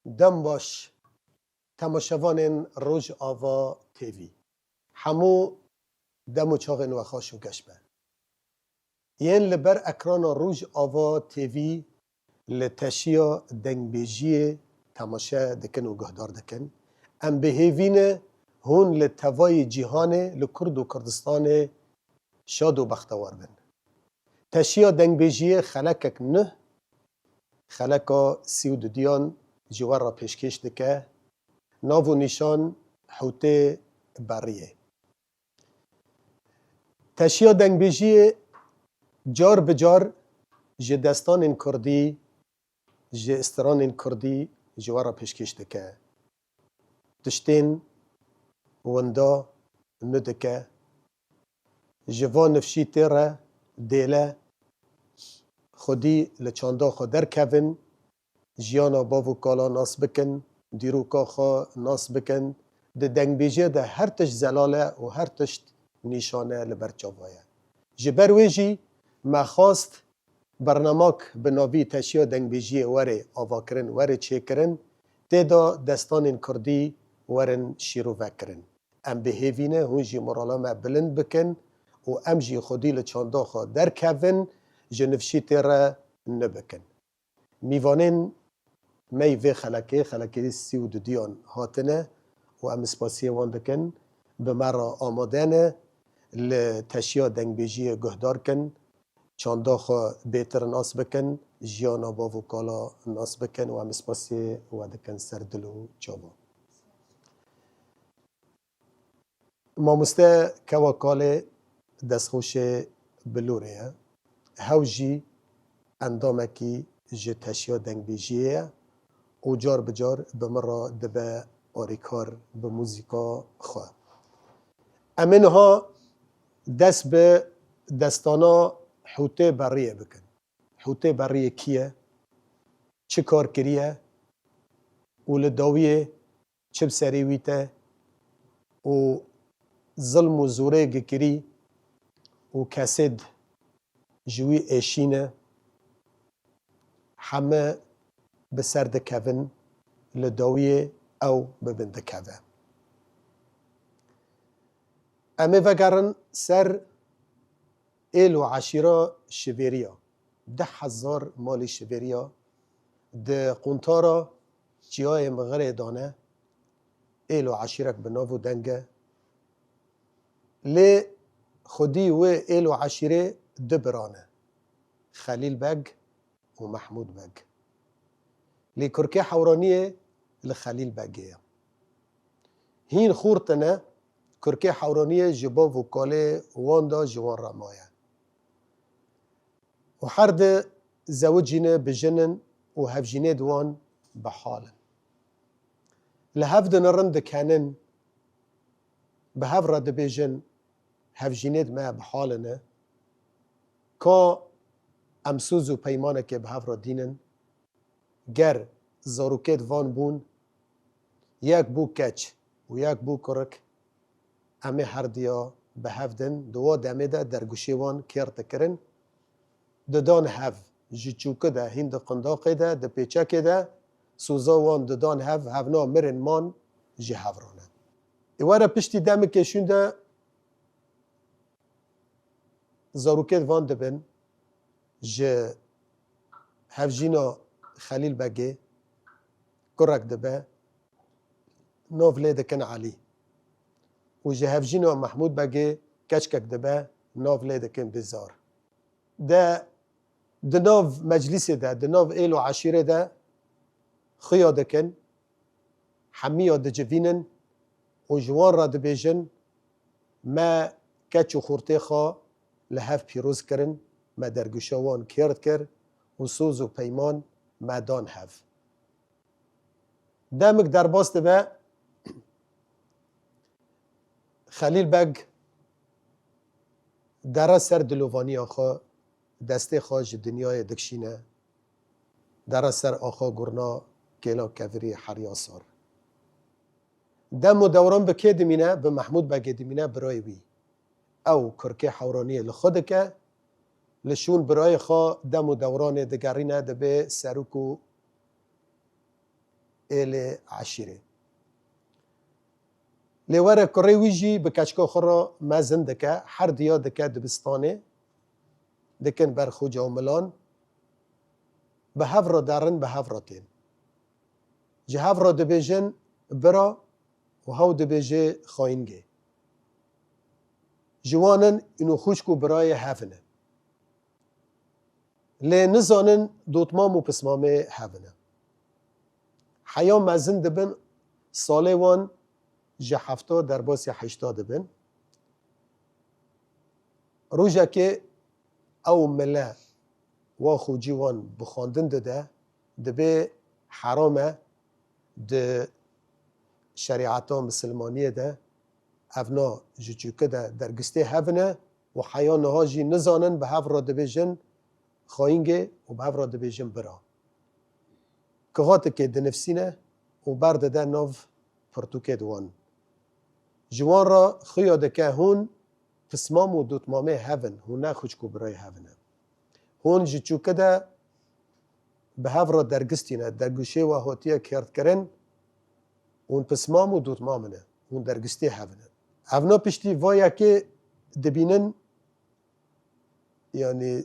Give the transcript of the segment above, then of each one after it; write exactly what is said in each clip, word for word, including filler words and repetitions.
Dem baş, temaşevanên Rojava T V. Hemû dem û çaxên we xweş û geş be. Yên li ber ekrana Rojava T V li teşiya dengbêjiyê temaşe dikin û guhdar dikin. Em bi hêvî ne hûn li tevayê cîhanê, li Kurd û Kurdistanê şad û bextewar bin. Teşiya dengbêjiyê xelekek nuh, xeleka sî û dudiyan ji we re pêşkêş dike. Nav û nîşan Hûtê Berriyê. Teşiya dengbêjiyê car bi car ji destanên kurdî, ji stranên kurdî ji we re pêşkêş dike. Tiştên winda nû dike. Ji van nifşîtê re dêle xwedî li çanda xwe derkevin, jiyana bav û kala nas bikin, dîroka xwe nas bikin. Di dengbêjiya de her tişt zelal e û her tişt nîşan e, li ber çava ye. Ji ber wê jî me xwest bernamak bi navî Teşiya Dengbêjiyê were avakirin, were çêkirin, tê de destanên kurdî werin şîrove kirin. Em bi hêvî ne hûn jî morala me bilind bikin û em jî xwedî li çanda xwe derkevin, ji nifşîtê re nibikin. Mîvanên me yî vê xelekê, xelekê sî û dudiyan hatine û em spasiyê wan dikin. Bi me re amade ne, li Teşiya Dengbêjiyê guhdar kin, çanda xwe bêtir nas bikin, jiyana bav û kala nas bikin û em spasiyê we dikin ser dil û çavan. Mamoste Kewa Kalê destxweşê Bilûrê ye. Hew jî endamekî ji Teşiya Dengbêjiyê ye û car bi car bi min re dibe arîkar bi muzîka xwe. Em ê niha dest bi destana Hûtê Berriyê bikin. Hûtê Berriyê kî ye? Çi kar kiriye? Û li dawiyê çi bi serê wî te û zilm û zorê gi kirî û kesêd ji wî êşîne, heme bi ser dikevin, li dawiyê ew bi bin dikeve. Em ê vegerin ser êl û eşîra Şivêriya. Deh hezar malî Şivêriya di quntara Çiyayê Mixirê de ne, êl û eşîrek bi nav û deng e. Lê xwedî wê êl û eşîrê du bira ne, Xelîl Beg û Mehmûd Beg. Lê kurkê Hewraniyê li Xelîl Begê ye. Hîn xûr tine, kurkê Hewraniyê ji bav û kalê wan de ji wan re maye. Û her di zewicîne, bijin in û hevjînê di wan bi hal in. Li hev dinirin, dikenin, bi hev re dibêjin, hevjînê di me bi hal in e. Ka em soz û peymanekê bi hev re dînin. Ger zarokêt van bûn, yek bû keç û yek bû kurik, em ê her diya bi hev din. Di wa demê de derguşê wan kêr dikirin, didan hev, ji çûki de, hîn di qindaqê de, di pêçekê de, soza wan didan hev, hevna mirin man ji hev rane. Ê were piştî demikê şûn de zarokêt van dibin, ji hevjîna Xelîl Begê kurek dibe, nav lê dikin Elî. Û ji hevjîna Mehmûd Begê keçkek dibe, nav lê dikin Bizar. De di nav meclîsê de, di nav êl û eşîrê de xuya dikin, hemiya dicivînin û ji wan re dibêjin, me keç û xurtê xwe li hev pîroz kirin, me dergûşa wan kêr kir û soz û peyman me dan hev. Demik derbas dibe, Xelîl Beg dere ser dilovaniya xwe, destê xwe ji dinyayê dikişîne, dere ser axa gurna kêla kevirî Herya Sar. Dem û dewran bi kê dimîne? Bi Mehmûd Begê dimîne, birayê wî. Ew kurkê Hewraniyê li xwe dike, li şûn birayê xwe dem û dewranê digerîne, dibe serok û êlê eşîrê. Lê were kurê wî jî bi keçika xwe re mezin dike, her diya dike dibistanê, dikin ber xoca û milan, bi hev re derin, bi hev re tên. Ji hev re dibêjin bira û hew dibêje xayîngê. Ji wan in û xwişk û birayê hev in. Lê nizanin dotmam û pismamê hev in. Heya mezin dibin, salê wan ji hefta derbasî heşta dibin. Rojekê ew mile wa xocî wan bi xwendin dide, dibê heram e di şerîeta misilmaniyê de, evna ji çûke de dergistê hev in û heya niha jî nizanin bi hev re dibêjin xayîngê û bi hev re dibêjin bira. Kihatikê dinivsîne û berdide nav pirtûkê di wan. Ji wan re xuya dike hûn pismam û dotmamê hev in, hûn ne xwişk û birayê hev in. Hûn ji çûke de bi hev re dergistî ne, dergûşê we hatiye kêrtkirin, hûn pismam û dotmam in, hûn dergistê hev in. Evna piştî va yekê dibînin, yanî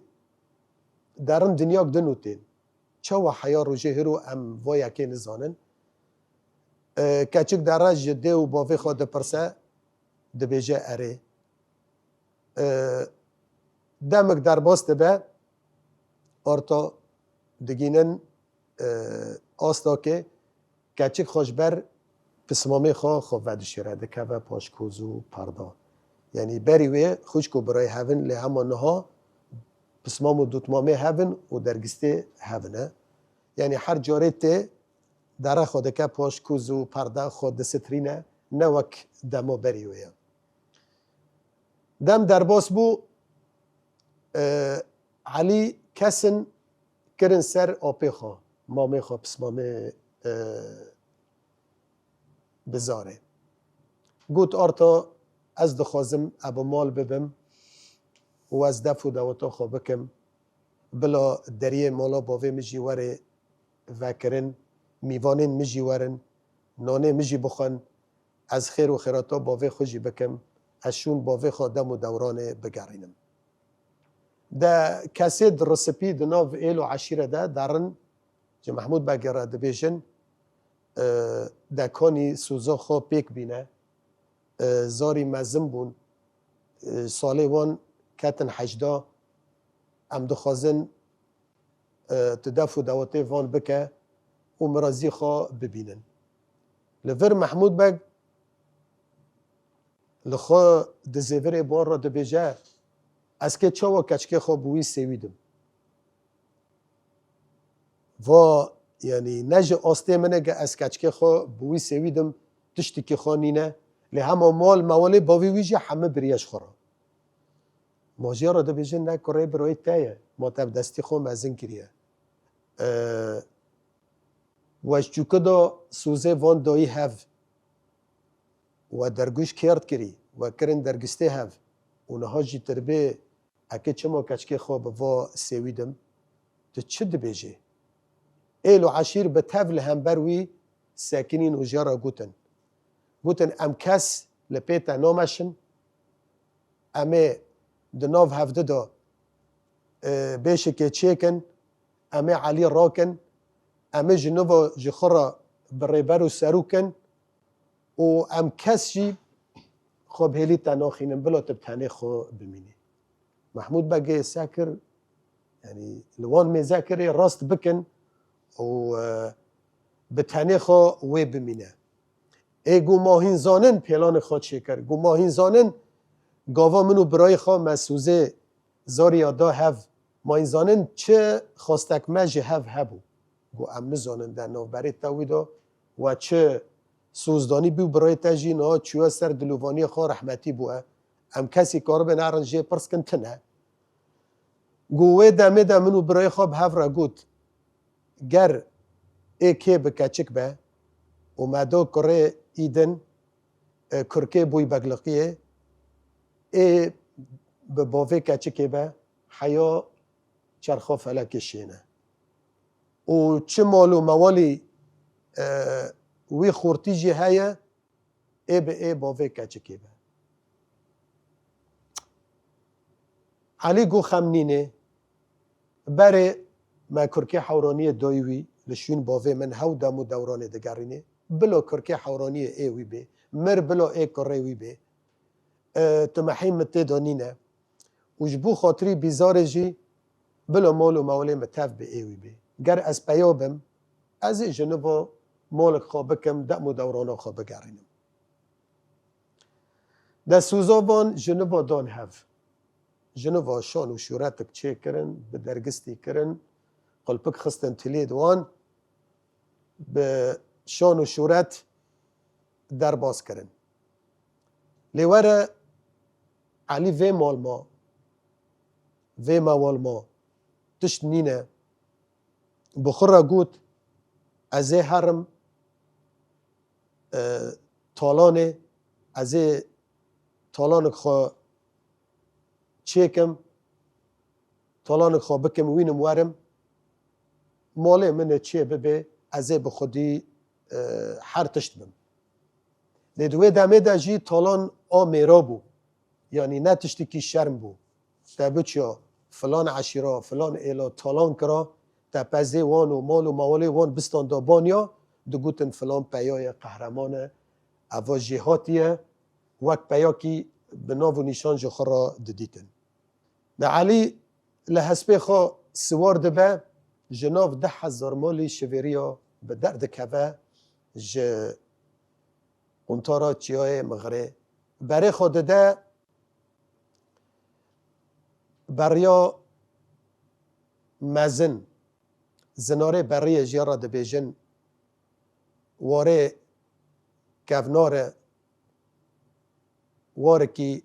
derin dinyak din û tên. Çawa heya rojê hiro em va yekê nizanin? E, keçik dere ji dê û bavê xwe dipirse, dibêje erê. E, demik derbas dibe, orta digînin, e, asta ke keçik xwe ji ber pismamê xwe xwe vedişêre, dikeve paş koz û perda. Yanî berî wê xwişk û birayê hev in, lê hema niha pismam û dotmamê hev in û dergistê hev in e. Yanî her carê tê dere xwe dike paş koz û perda xwe disitrîne, ne wek dema berî wê ye. Dem derbas bû, e, Elî kesin kirin ser apê xwe, mamê xwe, pismamê, e, bizarê. Got, arta ez dixwazim ebe mal bibim û ez def û daweta xwe bikim. Bila deriyê mala bavê min jî were vekirin, mîvanên min jî werin, nanê min jî bixwin, ez xêr û xêrata bavê xwe jî bikim, ez şûn bavê xwe dem û dewranê bigerînim. De kesê di risipî di nav êl û eşîre de derin ji Mehmûd Begê re dibêjin, e, de kanî soza xwe pêk bîne, e, zarî mezin bûn, e, salê wan ketin hejda, em dixwazin, e, tu def û dawetê van bike û mirazî xwe bibînin. Li vir Mehmûd Beg li xwe di zêvirê wan re dibêje, ez kê çawa keçikê xwe bi wî sêwî dim? Va, yanî ne ji astê min e ke ez keçikê xwe bi wî sêwî dim, tiştikî xwe nîne. Lê hema mal mewelê bavê wî jî hemî biriye ji xwe re. Majiya re dibêje ne kurê birayê te ye, ma te bi destî xwe mezin kiriye. E, we ji çûke de sozê van dayî hev. We dergûş kêrt kirî, we kirin dergistê hev û niha jî tu dibê eke çima keçikê xwe bi va sêwî dim, tu çi dibêjê? Êl û eşîr bi tev li hember wî sekinîn û jê re gotin. Gotin, em kes li pê te nameşin, em ê di nav hevdi de, e, bêşikê çêkin, em ê Elî rakin, em ê ji nû ve ji xwe re bi rêber û serok in û em kes jî xwe bi hêlî te naxînin, bila tu bi tenê xwe bimînî. Mehmûd Begê se kir, yanî li wan mêze kirê rast bikin û, e, bi tenê xwe wê bimîne. Ê got, ma hîn zanin pêlanê xwe çêkir. Got, ma hîn zanin gava min û birayê xwe me sozê zarî ya da hev. Ma hîn zanin çi xwestek me ji hev hebû. Got, em nizanin de navberê te wî de we çi soz danî bû, birayê te jî niha çûye ser dilovaniyê xwe rehmetî bûye. Em kesî karibe nerin jê pirs kin tune. Got, wê demê de min û birayê xwe bi hev re got, ger ê kê bi keçik be û me do kurê î din, e, kurkê boy begliqiyê, ê bi bavê keçikê be, heya çerxa felekê şêne. Û çi mal û mewalî, e, wî xortî jî heye, ê bi ê bavê keçikê be. Elî got xem nîne, berê me kurkê hewraniyê dayî wî, li şûn bavê min hew dem û dewranê digerînê. Bila kurkê hewraniyê ê wî bê, mir bila ê kurê wî bê. E, tu mehî min tê de nîne. Û ji bo xatirî bîzarê jî bila mal û mewalê min tev bi ê wî bê. Ger ez peya bim, ez ê ji niva malek xwe bikim, dem û dewrana xwe bigerînim. Destsoza van ji niva dan hev. Ji niva şan û şûretik çêkirin, bi dergistî kirin, qulpik xistin tilê di wan, bi şan û şûret derbas kirin. Lê were Elî vê mal ma, vê mewal ma tişt nîne. Bi xwe re got, ez ê herim, e, talanê, ez ê talanik xwe çêkim, talanik xwe bikim, wînim werim, malê min ê çê bibe, ez ê bi xwedî, e, her tişt bim. Lê di wê demê de jî talan a mêra bû. Yanî ne tiştekî şerm bû. Te biçiya filan eşîra, filan êla talan kira, te pezê wan û mal û mewalê wan bistanda banya, digotin filan peya ye, qehreman e, eva jêhatî ye, wek peyakî bi nav û nîşan ji xwe re didîtin. De Elî li hespê xwe siwar dibe, ji nav deh hezar malî şivêriya bi derdikeve ji quntara çiyayê Mixirê. Berê xwe dide beriya mezin, zinarê beriyê jê re dibêjin, warê kevnar e, warekî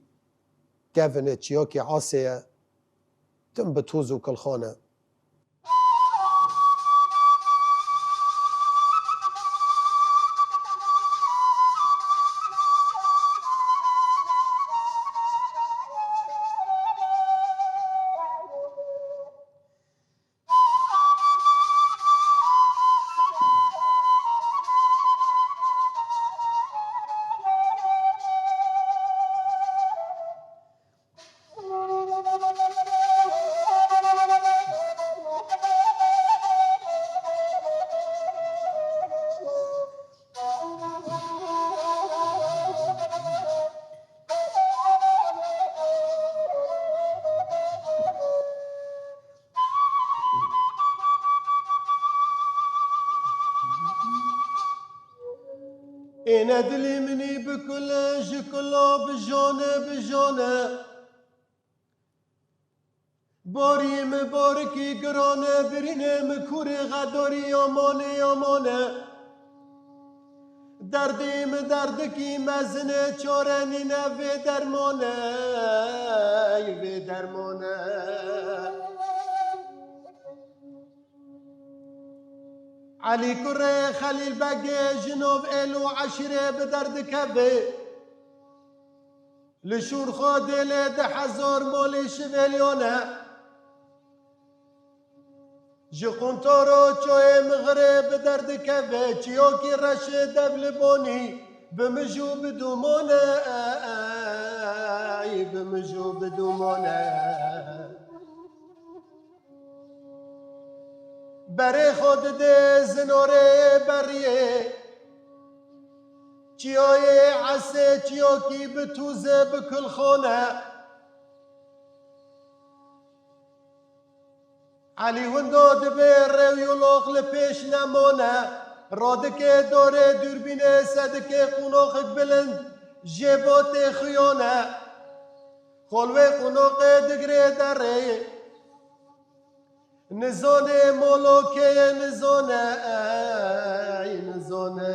kevin e, çiyakî asê ye, tim bi toz û kilxan e. Êne dilê min ê bikule, ji kula bijane, bijane. Barî min barikî giran e, birînê min kûrê xedarî yaman e, yaman e. Derdê min derdikî mezin e, çare nîne vê derman e, vê derman e. Elî kurê Xelîl Begê ji nav êl û eşîrê bi derdikeve. Li şûr xwe dêlê di hezar malê şivêliyan e. Ji quntara çayê Mixirê bi derdikeve, çiyakî reşê dev li banî, bi mij û bi dûman e, bi mij û bi dûman e. Berê xwe dide zinorê beriyê, çiyayê esê çiyakî bi tûze bi kulxan e. Elî winda dibe rêw û loq li pêş nemane, radike dorê dûrbînê sedike qûnoxik bilind jê bo tê xuyane. Xol wê qûnoqê digirê derê. Nizane molo keye nizane, ey nizane.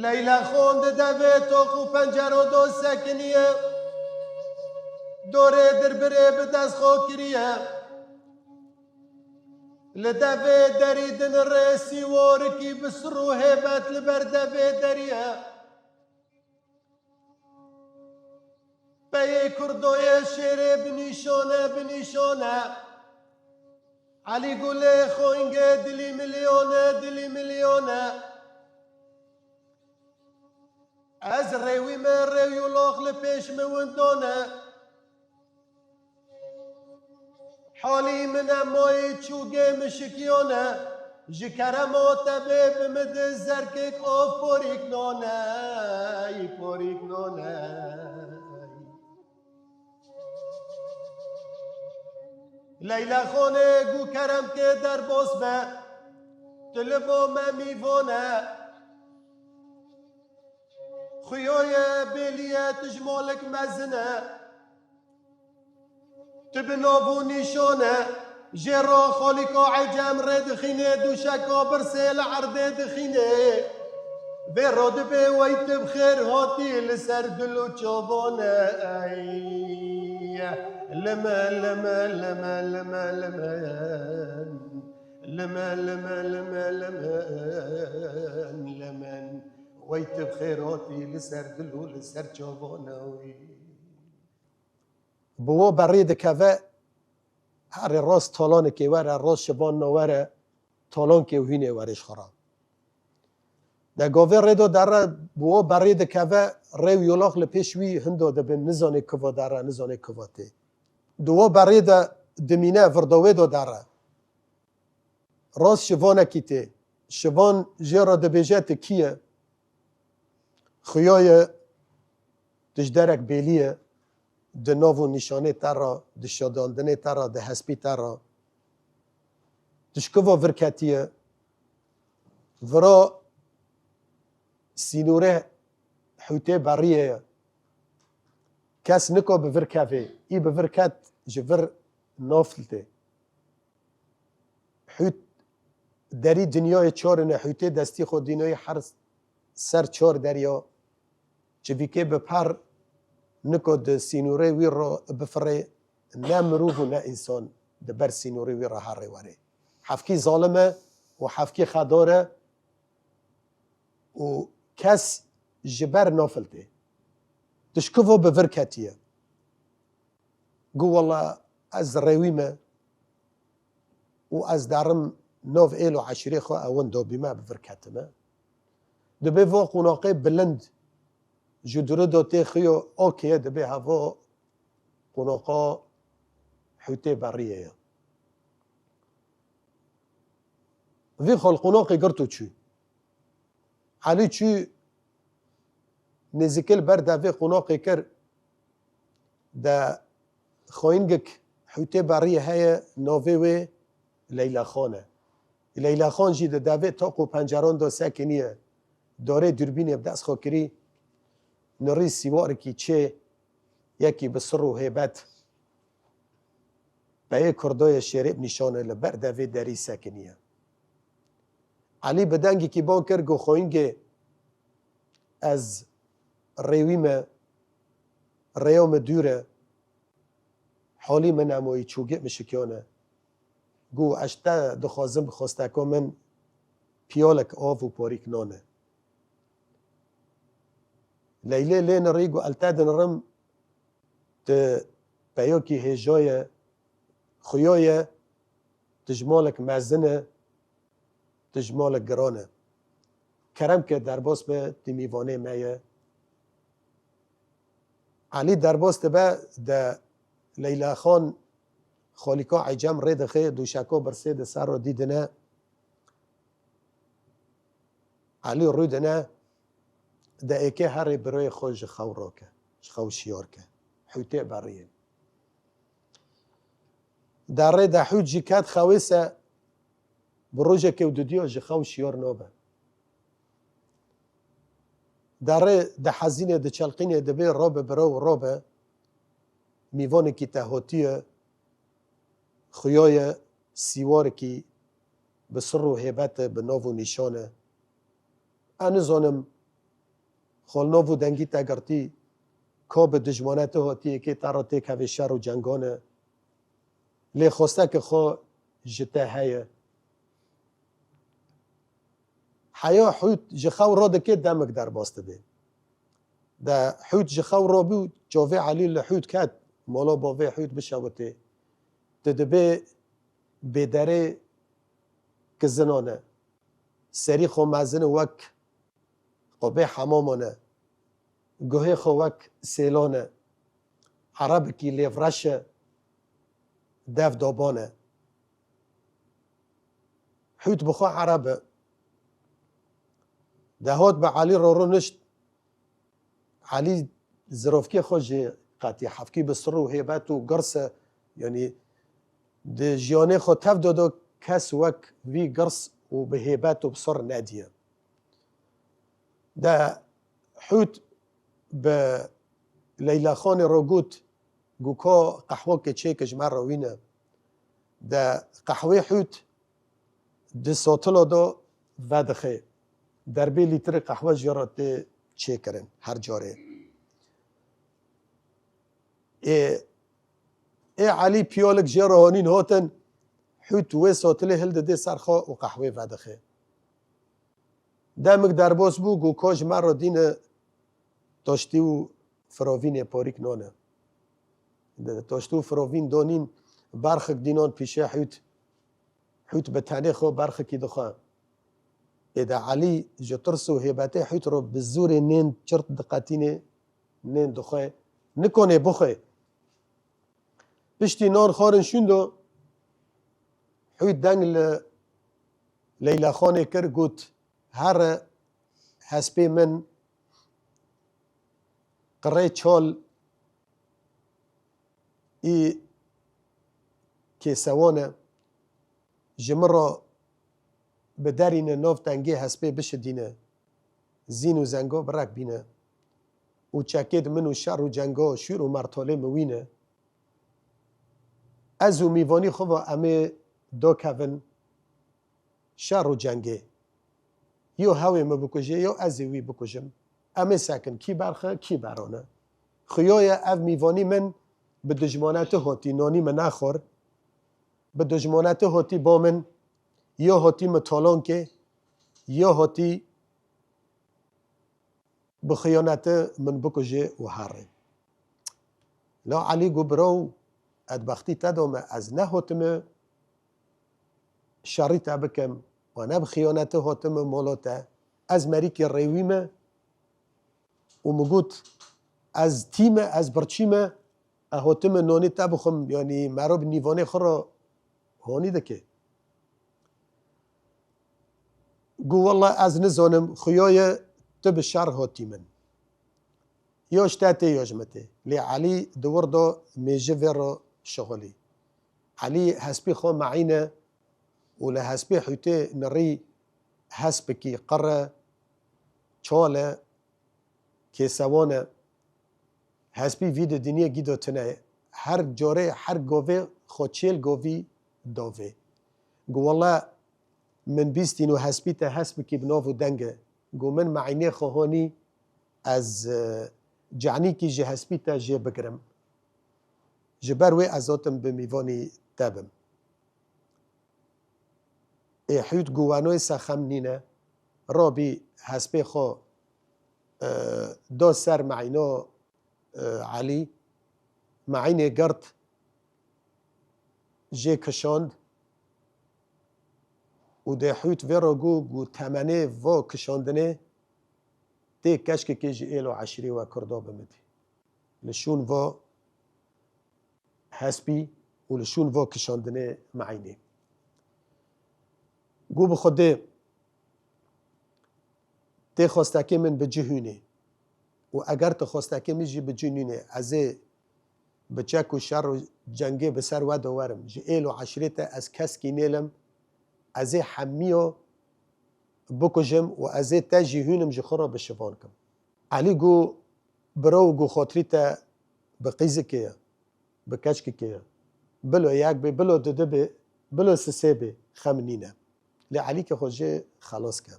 Leyla xon di devê toq û pencero do sekiniye. Dorê dirbirê bi dest xo kiriye. Li devê derî dinirê sîworikî bi sir û hêbet li ber devê derî ye. Ê Kurdoyê şêrê binîşane, binîşane. Elî Gulê xoyngê dilî milyone, dilî milyone. Ez rêwî me rêw yûlox li pêş min windone. Halî min e mayî çûgê min şikiyone. Ji kerema te bê bi min di zerkek of porîk none, porîk none. Leyla Xanê gu kerem ke derbas be, tu li bo me mîvan e. Xuya ye bêlî ye tu ji malik mezin e. Tu bi nav û nîşan e, jê re xalîka ecem rê dixîne, dûşeka birsê li erdê dixîne. Vê re dibê wey tu bi xêr hatî li ser dil û çavan e, ey. Lime, lime, lime, lime, lime. Lime, lime, lime, lime, lime. Wey tu bi xêr hatî li ser dil û li ser çavan e, ey. Bi wo berê dikeve, herê rast talanekê were, rast şivanna were, talankê û hînê were ji xwe re. De gavê rê do dere, bi wo berê dikeve, rê û yolak li pêş wî hindo dibin, nizanê kuva dere, nizanê kuva tê. Di wo berê de dimîne, virda wê do dere. Rast şivanekî tê. Şivan jê re dibêje tu kî ye? Xuya ye tu ji derek bêlî ye, di nav û nîşanê te re, di şadandinê te re, di hespî te re. Tu ji kuva vir ketiye? Vira sînorê hûtê beriyê ye. Kes niko bi vir kevê. Î bi vir ket ji vir nafiltê. Hût derî dinyayê çar ine, hûtê destî xwe dînayî her ser çar derya. Çivîkê bi per niko di sînorê wî re bifirê, ne mirov û ne însan di ber sînorê wî re herê werê. Hevkî zalim e û hevkî xedar e û kes ji ber nafiltê. Tu ji kuvo bi vir ketiye? Got, wela ez rêwî me û ez derim nav êl û eşîrê xwe ewin dobîme bi vir ketime. Dibê va qûnaqê bilind ji dûrê de tê xiyo okê, dibê heva qûnaqa hûtê beriyê ye. Vî xal qûnaqê girt û çû. Elî çû nêzîkê li ber devê qûnaqê kir. De xoyingik hûtê beriyê heye, navê wê Leyla Xan e. Leyla Xan jî di devê taq û penceran de sekiniye. Darê dûrbînê bi dest xwe kirî, nirî sîwarekî çê, yekî bi sir û hêbet. Peyê Kurdoyê şêrê bi nîşan e, li ber devê derî sekiniye. Elî bi dengekî ban kir, got, xoyingê, ez rêwî me, rêya min dûr e, halî min nemoyî, çûgê min şikiyan e. Got, ez ji te dixwazim, bi xwesteka min piyalek av û porîk nan e. Leylê lê nirî, got, ez li te dinirim, tu peyokî hêja ye, xuya ye, tu ji malek mezin e, tu ji malek giran e. Kerem ke derbas be, tu mîvanê me ye. Elî derbas dibe, de Leyla Xan xalîka ecem rê dixe, dûşeka birsê di ser re dîdine. Elî rûdine, de êkê herê biroyê xwe ji xew rake, ji xew şiyar ke. Hûtê beriyê. Derê de hût jî ket xewê se, bi rojekê û dudiya ji xew şiyar nabe. Derê dihezîne, diçelqîne, dibê rabe biro û rabe. Mîvanekî te hatiye, xuya ye, sîwarekî bi sir û hêbet e, bi nav û nîşan e. Ez nizanim, xal nav û dengî te girtî, ka bi dijmane te hatiye, kê te re têkevê şer û cengan e. Lê xwesteke xwe ji te heye. Heya hût ji xew radike, demek derbas dibe. De Hût ji xew rabû, çavê Elî li Hût ket, mala bavê Hût bişewitê. Tu dibê bêderê kizinan e. Serî xwe mezin e wek qubê hemaman e. Guhê xwe wek sêlan e. Erebikî lêvreş e. Dev daban e. Hût bi xwe Ereb e. De hat bi Elî re rûnişt. Elî zirovkê xwe jê qetî, hevkî bi sir û hêbet û girs e. Yanî di jiyanê xwe tev de do kes wek vî girs û bi hêbet û bi sir nediye. De Hût bi Leyla Xanê re got, got, ka qehwekê çêke ji me re wîne. De qehwê Hût di sotila de vedixe. Derbê lîtrê qehwe jê re tê çêkirin her carê. Ê, ê Elî piyalik jê re hanîn hatin, Hût wê sotilê hildidê ser xwe û qehwê vedixe. Demik derbas bû, got, ka ji me re dîne taştî û firovînê parîk nane. De taştî û firovîn donîn, berxik dînan pîşe Hût. Hût bi tenê xwe berxikî dixwe. Ê de Elî ji tirs û hêbetê Hût re bi zûrê nên çirt diqetînê, nên dixwe. Nikonê bixwe. Piştî nan xwarin şûn do, Hût deng li Leyla Xanê kir, got, here hespê min qirê çal î kêsewan e, ji min re biderîne nav tengê hespê bişidîne, zîn û zengo bi rek bîne û çekê di min û şer û cengo şûr û mertolê min wîne. Ez û mîvanî xwe ve em ê dokevin şer û cengê. Yo hewê min bikuje, yo ez ê wî bikujim. Em ê sekin, kî berxe, kî berone. Xuya ye ev mîvanî min bi dijmanetî hatî, nanî min nexwar. Bi dijmanetî hatî ba min, yo hatî min talan kê, yo hatî bi xiyanetî min bikujê û herê. La Elî got, biro, edbextî te dome, ez nehotime şerî te bikim, û ne bi xiyanetî hotime mala te. Ez merîkê rêwî me û min got, ez tî me, ez birçî me, ez hotime nonê te bixwim, yanî mero bi nîvanê xwe re honî dike. Got, wela ez nizanim, xuya ye tu bi şer hatî min. Yo ji te tê, yo ji min tê. Lê Elî di wir de mêji vê re şixulî. Elî hespî xwe meîne û li hespê Hûtê nirî hespikî qir e, çal e, kêsewan e. Hespî vî di dinyê gî de tune ye. Her carê, her govê xwe çêl govî davê. Got, wela min bîstîn û hespî te hespikî bi nav û deng e. Got, min meînê xwe honî, ez, e, canîkî ji hespî te jê bigirim. Ji ber wê ez hatim bi mîvanî te bim. Ê Hût got, wano ê se xem nîne, rabî hespê xwe, e, da ser meîna, e, Elî, meînê girt, jê kişand û dê Hût vê re got, got, temenê va kişandinê tê keşkekê ji êl û eşîrê we Kurda bimidî. Li şûn va hespî û li şûn va kişandinê meînê. Got, bi Xwedê, tê xwestekê min bi cih hûnê û eger tu xwestekê min jî bi cih nûnê, ez ê bi çek û şer û cengê bi ser we de werim. Ji êl û eşîrê te ez keskî nêlim, ez ê hemiyo bikujim û ez ê te jî hûnim ji xwe re bi şivan kim. Elî got, biro, got, xotirî te bi qîzikê ye, bi keçkikê ye. Bilo yek bê, bilo didi bê, bilo sisê bê, xem nîne. Lê Elî ke xwe jê xelas ke.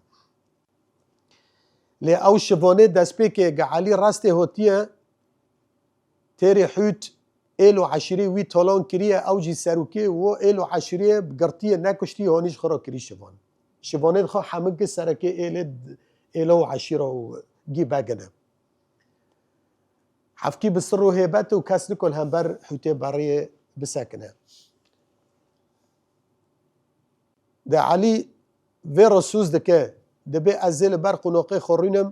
Lê ew şivanê destpêkê ge Elî rastê hotiye, têrê Hût êl û eşîrê wî talan kiriye, ew jî serokê wo êl û eşîrê bi girtiye nekuştiye, hanî ji xwe re kirî şivan. Şivanê dixwe hemik gi serekê êlê, êla û eşîra û gî begine. Hevkî bi sir û hêbet û kes niko li hember Hûtê Berriyê bisekine. De Elî vê re sûz dike, dibê ez ê li ber qûnoqê xwe rûnim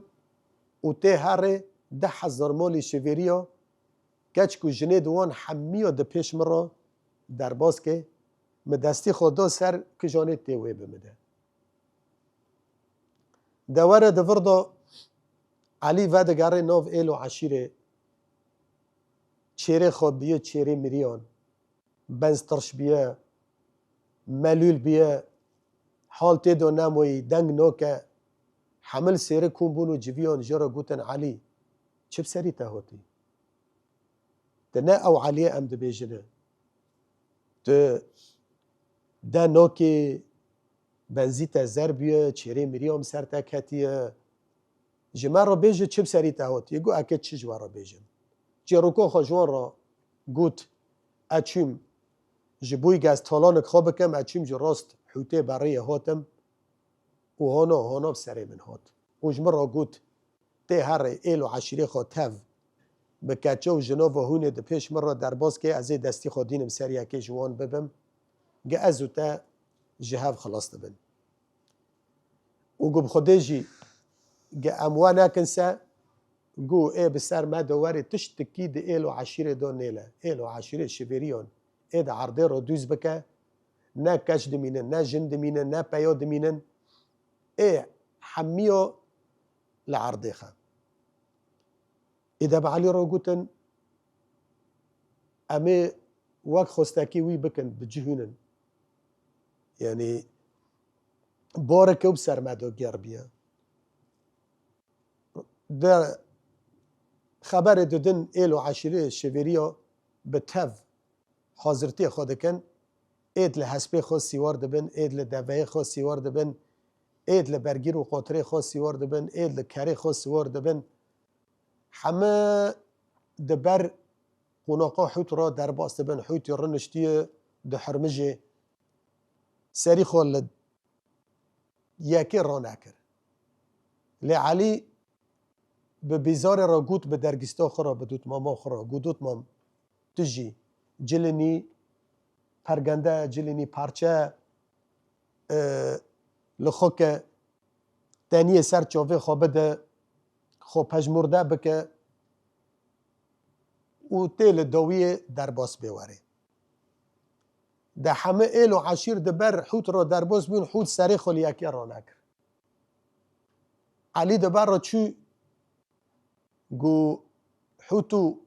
û tê herê deh hezar molî şivêriya, keç ku jinê di wan hemiya di pêş min re derbas ke, min destî xwe da ser kijanê tê wê bi min de. De were di vir de Elî vedigere nav êl û eşîrê, çêrê xwe biye çêrê miriyan, benz tirş biye, melûl biye, hal tê de nemoyî, deng nake, hemil sêri kom bûn û civiyan jê re gotin, Elî, çi bi serî te hatî? Tu ne ew Eliyê em dibêjine. Tu de nokê benzî te zer bûye, çêrê miriya min ser te ketiye. Ji me re bêje çi bi serî te hatiye. Got, eke çi ji we re bêjim. Çîroka xwe ji wan re got, ez çûm ji bo ke ez talanek xwe bikim, ez çûm ji rast Hûtê Berriyê hatim û hona, hona bi serê min hat. Û ji min re got, tê herê êl û eşîrê xwe tev bi keça û jinova hûnê di pêş min re derbas ke, ez ê destî xwe dînim ser yekê ji wan bibim, ge ez û te ji hev xilas dibin. Û gu bi Xwedê jî ge em we nekin se, gu ê bi ser me de werê tiştekî di êl û eşîrê de nêle. Êl û eşîrê şivêriyan ê di erdê re dûz bike, ne keç dimînin, ne jin dimînin, ne peya dimînin. Ê hemiya li erdê xe. Ê de bi Elî re gotin, em ê wek xwestekî wî bikin, bicihûnin. Yanî bareke bi ser me de gerbiye. De xeberê didin êl û eşîrê şevêriya bi tev hazirtiyê xwe dikin. Êd li hespê xwe sîwar dibin, êd li deveyê xwe sîwar dibin, êd li bergîr û qotirê xwe sîwar dibin, êd li kerê xwe sîwar dibin. Heme di ber qonaxa Hût re derbas dibin. Hûtî riniştiye di Hirmijê, serî xwe li yekê ranekir. Lê Elî bi bîzarê re got bi dergîsta xwe re, bi dotmama xwe re, got, dotmam, tu jî cilinî pergende, cilinî parçe, e, li xwe ke, teniyê ser çavê xwe bide, xwe pejmurde bike û tê li dawiyê derbas bê werê. De heme êl û eşîr di ber Hût re derbas bûn, Hût serê xwe li yekê ranekir. Elî di ber re çû, gu, Hût û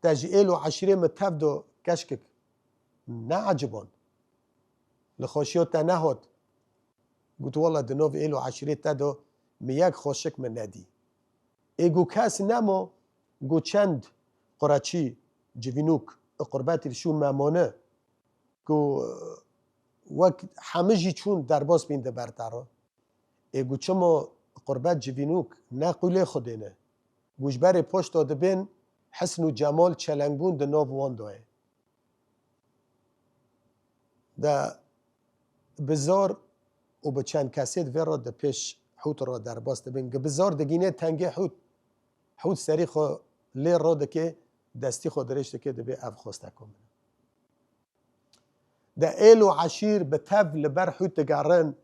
te ji êl û eşîrê min tev do keşkik. Ne eciband. Li xweşiya te nehot. Got, wela di nav êl û eşîrê te do min yek xweşik min nedî. Ê gu kes nemo, gu çend qureçî, civînûk, ê qurbetî li şûn me mane, ku wek hemî jî çûn derbas bîn di ber te re. Ê gu çimo qurbet civînûk ne qûlê Xwedê ne. Gu ji berê poşta dibên hisn û cemal çelengbûn di nav wan de ye. De bi zor û bi çend kesê di vê re di pêş Hût re derbas dibin. Gi bi zor digîne tengê Hût. Hût serî xwe lê re dike, destî xwe dirêj dike, dibê ev xwesteko min e. De êl û eşîr bi tev li ber Hût digerin.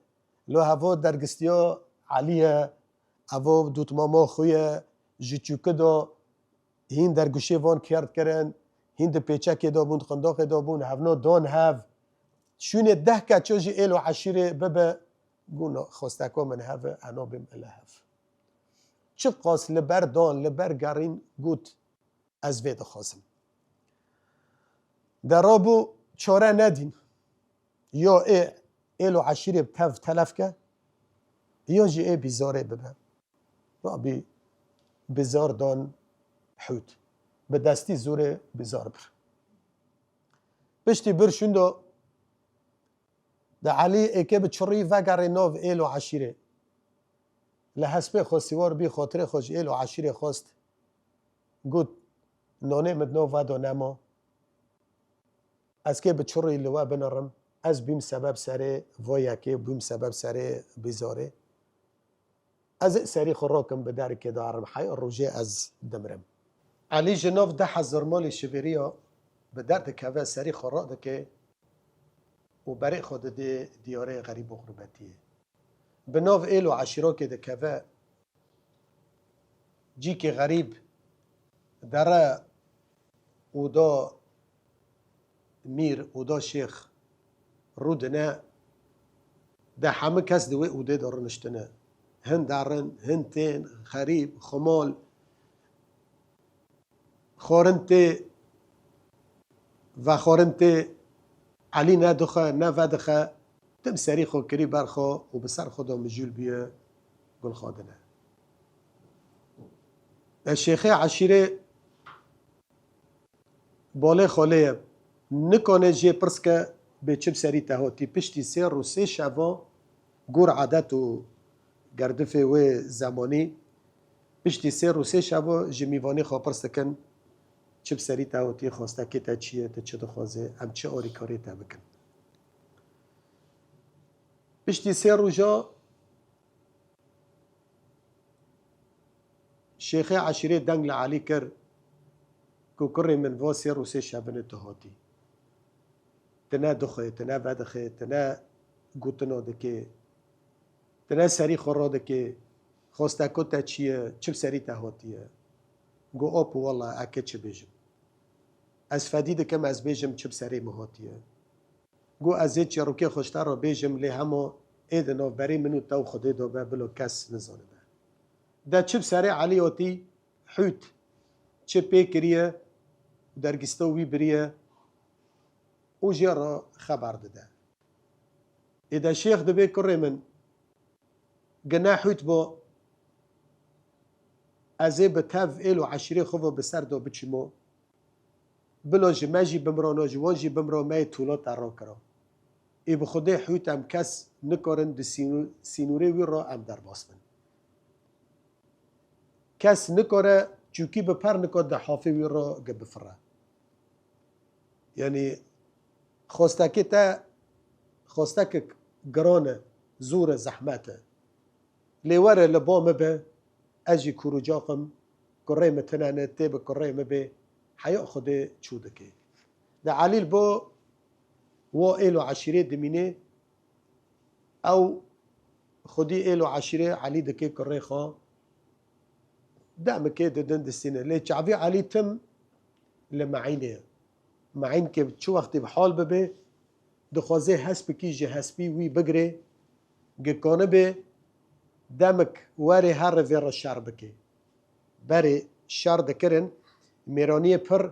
Lo hevo dergistiya Elî ye, evo dûtmama xwe ye, ji çûki do hîn derguşê van kerd kirin, hîn di pêçekê de bûn, di qindoxê de bûn, hevno don hev. Şûnê deh keço jî êl û eşîrê bibe, gûno xwesteko min hev e, eno bim ile hev. Çiqas li ber dan, li ber gerîn got, ez vê dixwazim. De rabû çare nedîn. Yo ê êl û eşîrê bi tev telef ke, yo jî ê bîzarê bibe. Rabî bîzar dan Hût. Bi destî zûrê bîzar bir. Piştî bir şûndo, de Elî êkê bi çirî vegerê nav êl û eşîrê. Li hespê xwe sîwar bî, xotirê xwe ji êl û eşîrê xwest. Got, nonê min di nav ve de nema. Ez kê bi çirî li we binirim. Ez bîm sebeb serê vo yekê, bîm sebeb serê bîzarê. Ez ê serî xwe rokim bi derikê de herim, hey rojê ez dimirim. Elî ji nav deh hezar malê şivêriya bi derdikeve, serî xwe radike û berê xwe didê diyarê xerîb û xurbetiyê. Bi nav êl û eşîrokê dikeve, cîkê xerîb dere û da mîr û da şêx rûdine, de hemû kes di wê ûdê de rûniştine. Hin derin, hin tên, xerîb, xumal, xwarin tê, vexwarin tê, Elî ne dixe, ne vedixe, tim serî xwe kirî ber xwe û bi ser xwe de mijûl bûye gul xwadine. E, şêxê eşîrê balê xwe lê ye. Nikane jê pirs ke bê çi bi serî te hatî. Piştî sê rû sê şeva gor adet û gerdifê wê zemanî, piştî sê rû sê şeva ji mîvanê xwe pirs dikin, çi bi serî te hatî, xwestekê te çi ye, tu çi dixwazê, em çi alîkariyê te bikin. Piştî sê roja Şêxê eşîrê deng li Elî kir ku kurê min va sê rû sê şevine tu hatî. Tu ne dixwê, tu ne vedixê, tu ne gotina dikê, tu ne serî xwe radikê, xwesteko te çi ye, çi bi serî te hatiye? Got, Apo wela eke çi bêjim? Ez fedî dikim ez bêjim çi bi serê min hatiye. Got, Ez ê çîrokê xwe ji te re bêjim, lê hema ê di navberê min û te û Xwedê de be, bila kes nizanibe. De çi bi serê Elî hatî, hût çi pê kiriye, dergîsta wî biriye û jê re xeber dide. Ê de şêx dibê, Kurê min, gi ne hût bo, ez ê bi tev êl û eşîrê xwe ve bi ser de biçîmo. Bila ji me jî bimrana, ji wan jî bimra, me yê tûla te rakira. Ê bi Xwedê hût em kes nikarin di sînû-, sînûrê wî re em derbas bin. Kes nikare çûkî bi per nika di hafê wî re gi bifire. Yanî xwestekê te xwestekek giran e, zor e, zehmet e. Lê were li ba min be, ez jî kûr û caq im, kurê min tune ne, tê bi kurê min bê, heya Xwedê çû dike. De Elî li bo wa êl û eşîrê dimîne, ew xwedî êl û eşîrê Elî dike kurê xwe, demikê didin distîne. Lê çavî Elî tim li Meînê ye. Meîn ke çi wextî bi hal bibe, dixwaze hespikî ji hespî wî bigire, gi kanibe demik were here vê re şer bike. Berê şer dikirin, mêraniyê pir,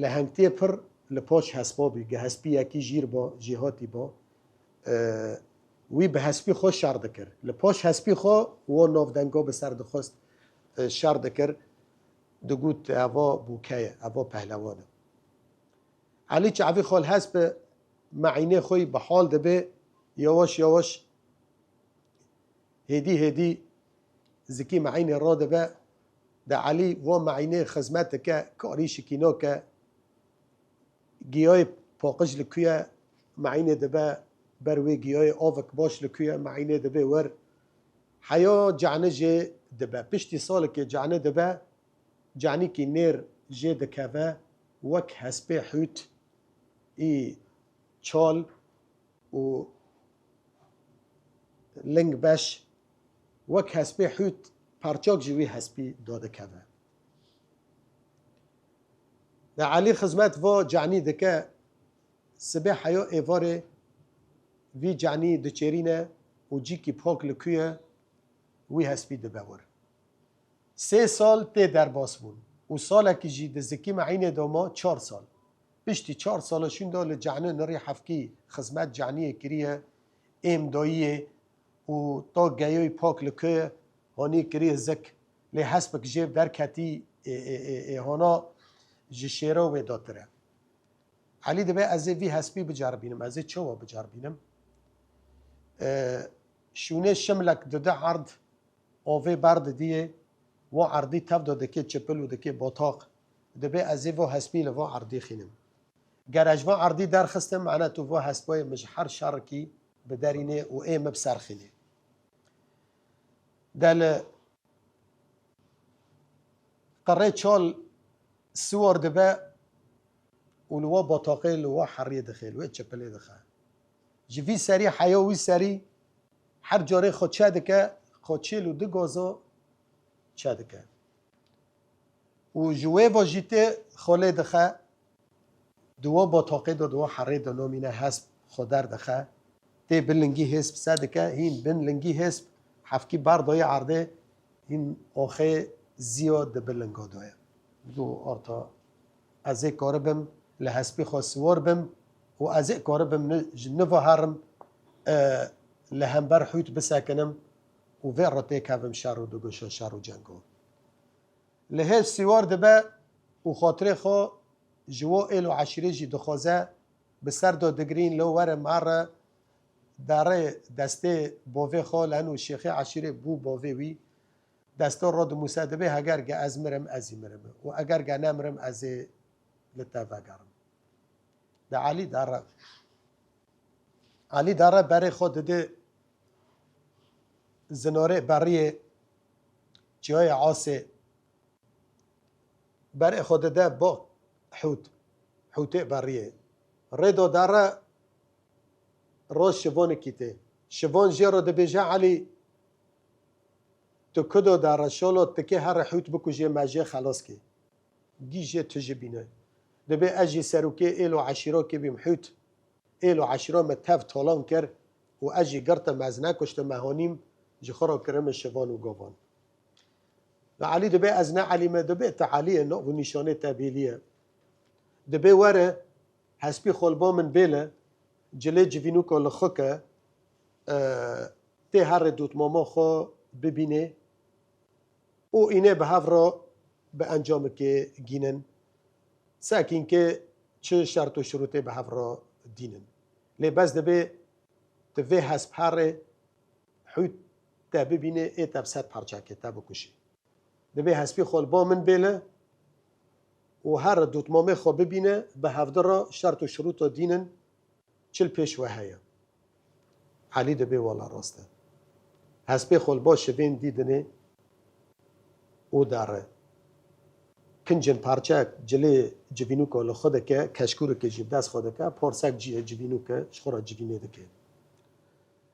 lehengtiyê pir li paş hespa bî, gi hespî yekî jîr ba, jêhatî ba. E, wî bi hespî xwe şer dikir. Li paş hespî xwe wan navdenga bi ser dixwest, e, şer dikir. Digot, Eva bûke ye, eva pehlewan e. Elî çavî xwe li hesp Meînê xwe yî bi hal dibe, yawaş yawaş, hêdî hêdî zikî Meînê radibe. De Elî va Meînê xizmet dike, karî şikî nake. Giyayê paqij li ku ye, Meînê dibe ber wê giyayê, avik baş li ku ye, Meînê dibe wir. Heya cani jê dibe. Piştî salekê cani dibe, canîkî nêr jê dikeve, wek hespê hût, î çal û ling beş, wek hespê hût parçak ji wî hespî dadikeve. De Elî xizmet va canî dike, sibê heya êvarê vî canî diçêrîne û cîkî pak li ku ye, wî hespî dibe wir. Sê sal tê derbas bûn û salekî jî di zikî Meînê de ma çar sal. Piştî çar sala şûnda li cani nirî hefkî xizmet caniyê kiriye, êm dayiyê û ta geyoyî pak li ku ye, hanî kiriye zik. Lê hespik jê derketî, ê, ê, ê, ê, hana ji şêra wê datir e. Elî dibe, Ez ê vî hespî biceribînim. Ez ê çawa biceribînim? E, şûnê şimlek dide erd, avê berdidiyê, va erdî tev de dike çipil û dike bataq. Dibe, Ez ê va hespî li va erdî xînim. Ger ez va erdî derxistim, mane tu va hespayê min ji her şerikî biderînê û ê min bi ser xînê. De li Qerê çal siwar dibe û li wa bataqê, li wa heriyê dixe, li wê çepilê dixe. Ji vî serî heya wî serî her carê xwe çe dike, xwe çêl û du gaza çe dike. Û ji wê ve jî tê xwe lê dixe, di wa bataqê de, di wa herê de namîne hesp xwe derdixe. Tê bin lingî hesp se dike, hîn bin lingî hesp hevkî berdayê erdê, hîn axê ziya di bin linga de ye. Got, arta ez ê karibim li hespî xwe siwar bim û ez ê karibim ni-, ji niva herim, e, li hember hût bisekinim û vê re têkevim şer û duguşa şer û cengo. Li hêj siwar dibe û xatirê xwe ji wo êl û eşîrê jî dixwaze, bi ser de digirîn, lo were mare, derê destê bovê xwe, leno şêxê eşîrê bû bovê wî, desta re dimûse, dibê heger ge ez mirim, ez jî mirim. Û eger ge nemirim, ez ê li te vegerim. De Elî dere. Elî dere berê xwe dide zinorê beriyê çiyayê Asê. Berê xwe dide bo hût. Hûtê beriyê. Rê do dere roj şivonikî tê. Şivon jê re dibêje, Elî, tu kudo dere şolo, tikê here hût bikujê me jê xelos kê. Gî jê tu jî bîne. Dibê ez jî serokê êl û eşîrokê bîm hût. Êl û eşîra me tev talan kir û ez jî girtim, ez nekuştim, me hanîm ji xwe re kirime şivan û govan. Ve Elî dibê ez ne Elî me, dibê te Elî ye, nav û nîşanê te bêlî ye. Dibê were, hespî xwe li ba min bêle, cilê civînûka li xwe ke, e, tê herê dotmama xwe bibînê û înê bi hev re bi encamekê gînin. Sekînkê çi şert û şirûtê bi hev re dînin. Lê bes dibê tu vê hesp herê hût te bibînê, ê te bi sed parçekê te bikuşî. Dibê hespî xwe li ba min bêle û here dotmamê xwe bibîne, bi hevdi re şert û şirûta dînin çi li pêş we heye. Elî dibê wela rast e. Hespê xwe li ba şivên dî dinê û dare. Kincên parçek cilê civînûka li xwe dike, keşkûreke jî bi dest xwe dike, parsek cihê civînûke ji xwe re civînê dike.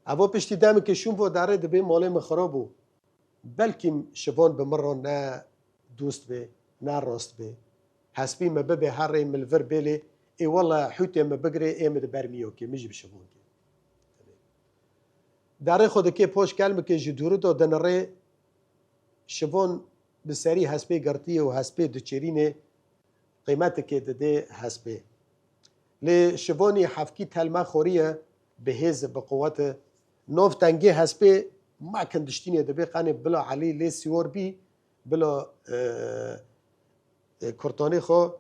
Eva piştî demekê şûn vo dare, dibê malê min xira bû. Belkî şivan bi min re ne dost bê, ne rast bê. Hespî me bibê herê min li vir bêlê, ê wele hûtê min bigirê, ê min di ber miyokê, min jî bi şivan kê. Derê xwe dikê poş kelmikê ji dûrî de dinirê, şivan bi serî hespê girtiyê û hespê diçêrînê, qîmetikê didê hespê. Lê şivanî hevkî telme xorî ye, bi hêz e, bi quwet e. Nav tengê hespê mekin diştînê dibê qenê bila Elî lê siwar bî, bila, e, e, kurtanê xwe,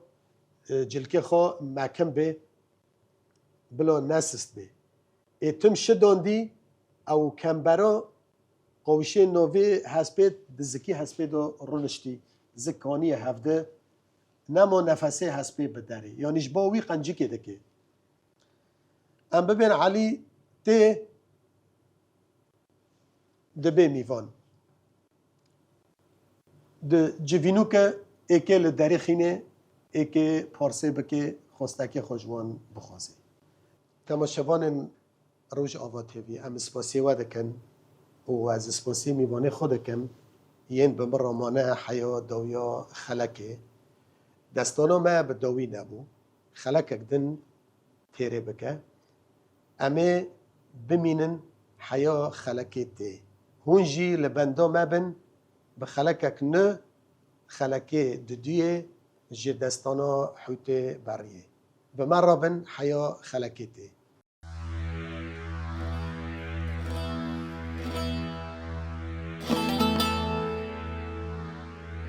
e, cilkê xwe mekin bê, bila nesist bê. Ê tim şidandî, ew kembera qawişê novê hespê di zikî hespê de rûniştî, zik kaniye hevde, nema nefesê hespê bi derê. Yanî ji bo wî qencikê dike. Em bibên Elî tê dibê mîvan. Di civînûke êkê li derê xînê, êkê parsê bike, xwestekê xwe ji wan bixwaze. Temaşevanên Rojava T V, em spasê we dikin û ez spasê mîvanê xwe dikim, yên bi min re mane heya dawiya xelekê. Destana me bi dawî nebû. Xelekek din têrê bike. Em ê bimînin heya xelekê tê. Hûn jî li benda me bin, bi xelekek nû, xelekê diduyê ji destana hûtê beriyê. Bi me re bin heya xelekê tê.